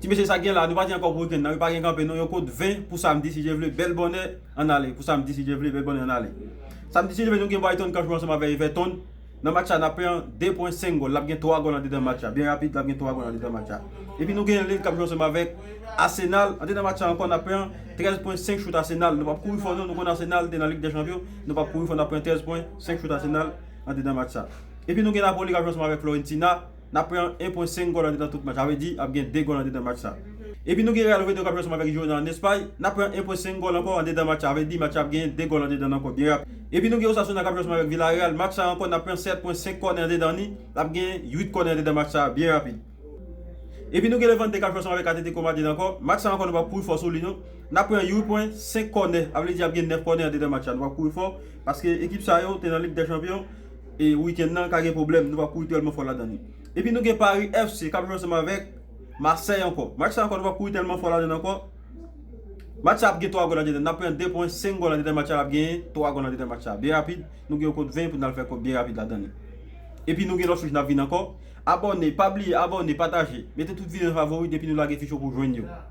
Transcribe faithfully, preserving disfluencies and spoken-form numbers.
Ti mesye, sa gen la, nou pati ankò pou wikenn nan, wi, pa gen kanpe non, yon kont ven pou samdi si Dye vle, bèl bònè, ann ale, pou samdi si Dye vle, bèl bònè, ann ale. Samdi si Dye vle, nou gen Brighton k ap jwe ansanm avèk Everton. Nan match sa, n ap pran de pwen senk gòl, l ap gen twa gòl andedan match sa, byen rapid, l ap gen twa gòl andedan match sa. Epi nou gen Lille k ap jwe ansanm avèk Arsenal, andedan match sa ankò, n ap pran trèz pwen senk chout Arsenal, nou p ap kouri fò non, nou konn Arsenal te nan Lig dè Chanpyon, nou p ap kouri fò, n ap pran trèz pwen senk chout Arsenal andedan match sa. Epi nou gen Napoli k ap jwe ansanm avèk Fiorentina, n ap pran en pwen senk gòl andedan tout match. Sa vle di, ap gen de gòl andedan match sa. Epi nou gen Real Oviedo k ap jwe ansanm avèk Girona ann Espay, n ap pran en pwen senk gòl ankò andedan match sa. Sa vle di, match sa ap gen de gòl andedan ankò, byen rapid. Epi nou gen Osasuna k ap jwe ansanm avèk Villarreal. Match sa ankò, n ap pran sèt pwen senk kònè andedan li, l ap gen uit kònè andedan match sa, byen rapid. Epi nou gen Levante k ap jwe ansanm avèk Atletico Madrid ankò. Match sa ankò, nou p ap kouri fò sou li non. N ap pran uit pwen senk kònè, sa vle di ap gen nèf kònè andedan match sa. Nou p ap kouri fò, paske ekip sa yo te nan Lig dè Chanpyon, e wikenn nan ka gen pwoblèm, nou p ap kouri tèlman fò ladan li. Epi nou gen Paris F C k ap jwe ansanm avèk Marseille ankò. Match sa ankò, nou p ap kouri tèlman fò ladan ankò. Match sa ap gen twa gòl andedan. N ap pran de pwen senk gòl andedan match sa, l ap gen twa gòl andedan match sa. Byen rapid, nou gen yon kont ven pou n al fè kòb byen rapid ladan li. Epi nou gen lòt fich n ap vin ankò. Abòne, pa bliye abòne, pataje. Mete tout videyo nan favori depi nou lage fich yo pou jwenn yo.